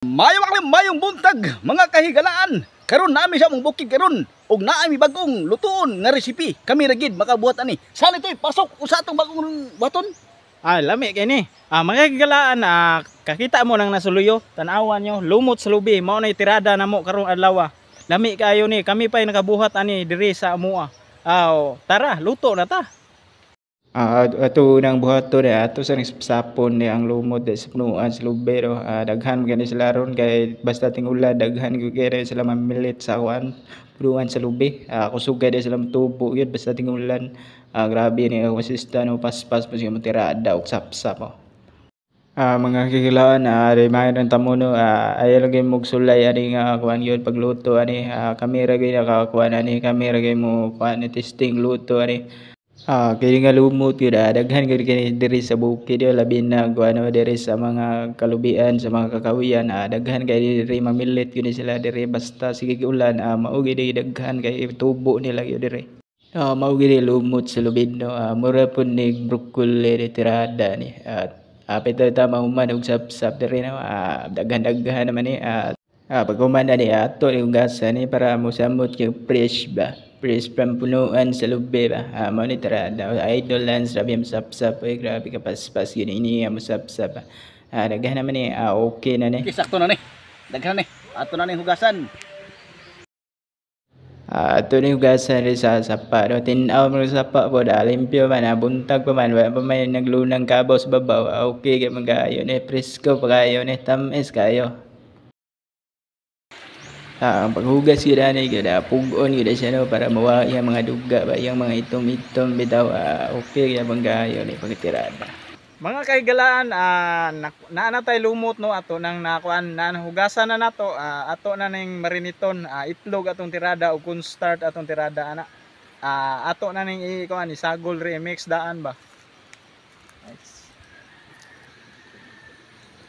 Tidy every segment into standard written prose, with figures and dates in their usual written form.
Mayong buntag mga kahigalaan. Karon nami sa among bukid karon og naa mi bagong lutuon nga recipe. Kami ra gid makabuhat ani. Saan ito'y pasok usa atong bagong buhaton? Ah, lami kay ni. Ah, mga kahigalaan, kakita mo nang nasuluyo. Tan-awan nyo, lumot sa lubi. Mao nay tirada namo karong adlaw. Lami kaayo ni. Kami pa'y nakabuhat ani diri sa amoa. Ah, tara, luto na ta. Ato nang buhaton ni ato sa sapon ni ang lumot di sa punuan sa lubi ro. Daghan man gani sila ron kay basta ting-ulan daghan gyud kay sila mamilit sa kuan punuan sa lubi. Kusog kay sila motubo gyud basta ting-ulan. Grabe ni ang asista no, paspas pa siya motirada og sapsap oh. Mga kahigalaan, remind ang tamo no, ayaw lang gyud sulay ani nga kuan gyud pagluto ani. Kami ra gyud nakakuan ani, kami ra gyud mo kuan testing luto ani. Kini nga lumot gyud, daghan gyud kini diri sa bukid, labi na kuan diri sa mga kalubian, sa mga kakahuyan, daghan kay diri mamilit gyud sila diri basta sige ulan, mao gyud daghan kay tubo nila gyud diri. Mao gyud lumot sa lubid no, mura pud nig broccoli tirada ni. Apit ta mahuman og sapsap diri no, daghan-daghan naman ni. Paghuman ani ato ni hugasan ni para mosamot kay fresh ba. Fresh from punuan sa lubi ba. Mao ni tirada. Idol Lance, grabe ang sapsap. Uy, grabe ka paspas gyud ini ang sapsap. Daghan naman ni, okay na ni. Okay, sakto na ni. Daghan ni. Ato na ni hugasan. Ato ni hugasan rin sa sapa. No? Tin-aw mo sa sapa po, da, limpyo man, buntag pa man, wala pa may naglunang kabaw sa babaw. Okay, kay man kaayo ni, presko pa kaayo ni, tamis kaayo. Ang paghugas gyud ani gyud, pug-on gyud siya no, para mawa iyang mga duga ba, iyang mga itom-itom bitaw, okay gyud ang kaayo ni pagtirada. Mga kahigalaan, naa na tay lumot no, ato nang nakuan na hugasan na nato, ato na ning mariniton, itlog atong tirada ug cornstarch atong tirada ana. Ato na ning ikuan isagol remix daan ba. Nice.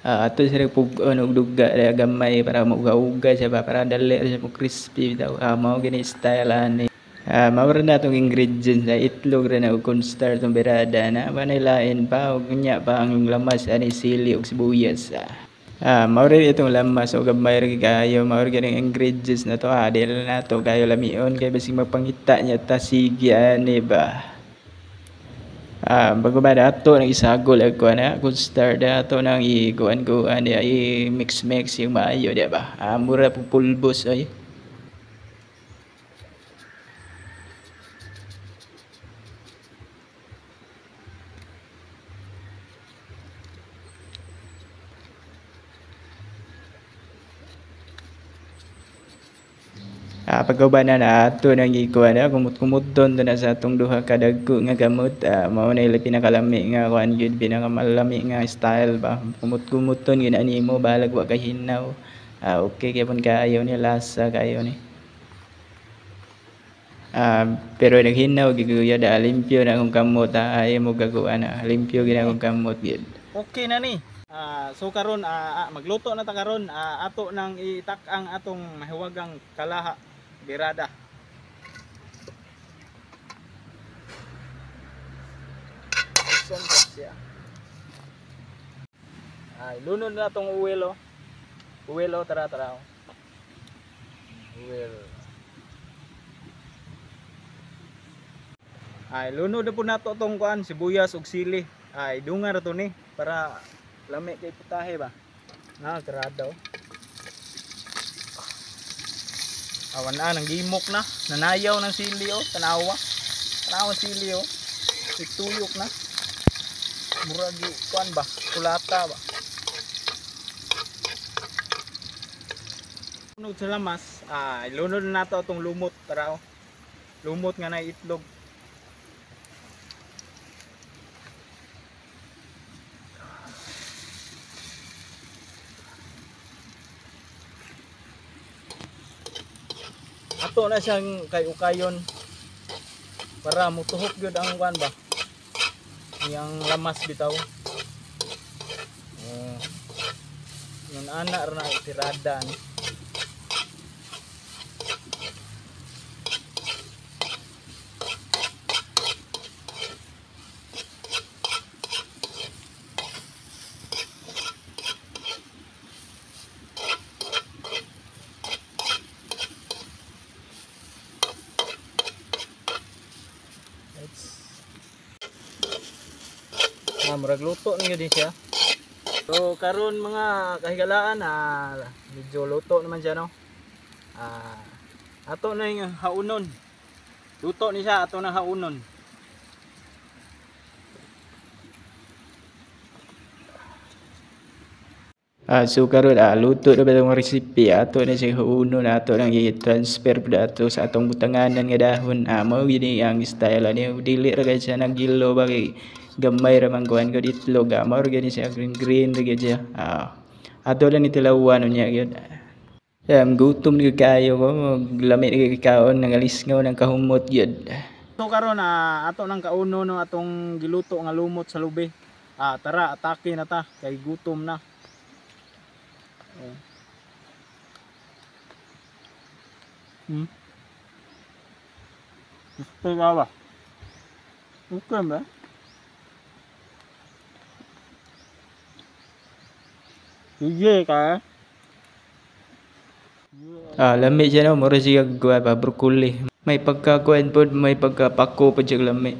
Ato siya nagpug-on og duga daya gamay para mauga-uga siya ba, para dali ra siya mo crispy bitaw. Mao gini style ani. Mao ra na atong ingredients na itlog ra na og cornstarch tong birada na manay lain pa og unya pa ang lamas ani sili og sibuyas. Mao ra itong lamas og gamay ra gyud kaayo, mao ra gyud ang ingredients na to. Dili na nato kayo lamion kay basig magpangita niya ta sige ani ba. Bago ba ato nang isagol ag kuan na cornstarch da ato nang i-kuan-kuan di i-mix-mix yung maayo di ba. Mura pug pulbos ay. Pagkauban na ato nang ikuan na kumut-kumut don na sa atong duha ka dagko nga gamot. Mao na ila pinakalami nga kuan gyud, pinakamalami nga style ba. Kumut-kumuton gyud ani mo balag wa kay hinaw. Okay kay pun kaayo ni lasa kaayo ni. Pero naghinaw gyud kuya da limpyo na akong kamot, ayaw mo gaguan na limpyo gyud akong kamot gyud. Okay na ni. So karon, magluto na ta karon, ato nang itak-ang atong mahiwagang kalaha birada. Ay, lunod na atong oil oh. Oil oh, tara tara. Oil. Ay, lunod na po nato atong kuan sibuyas ug sili. Ay, dunga ra to ni para lami kay putahe ba. Na tirada oh. Awan na nang gimok na, nanayaw ng sili oh, tanawa. Tanawa sili oh. Ituyok na. Murag kuan ba, kulata ba. Lunod sa lamas, lunod na nato atong lumot tara oh. Lumot nga na itlog. Ato na siyang kay ukayon para mutuhok gyud ang kuan ba, iyang lamas bitaw. Nun ana ra na tirada ni. Murag luto na gyud siya. So karon mga kahigalaan, medyo luto naman siya, no. Ato na yung haunon. Luto ni siya, ato na haunon. So karon luto na ba itong recipe, ato na siya haunon, ato nang i-transfer pa ato sa atong butanganan nga dahon. Mao gyud ni ang style ani, dili ra kay siya nagilo ba kay gamay ra man kuan gud itlog. Mao ra gyud ni siya, green green ra gyud siya. Ato lang ni tilawan unya gyud. Gutom gyud kaayo ko, lami gyud kaon, nangalisngaw nang kahumot gyud. So karon ato nang kauno, no, atong giluto nga lumot sa lubi. Tara, atake na ta kay gutom na. Gusto ka ba? Okay ba? Sige ka. Lami siya, no, mura siya guava broccoli. May pagka kuan pod, may pagkapako pod siya lami.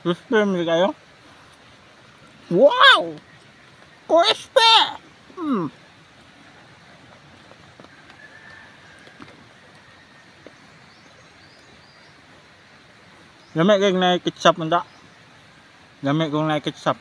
Crispy man kayo. Wow! Crispy! Lami kay na ketchup man da. Lami kung na ketchup.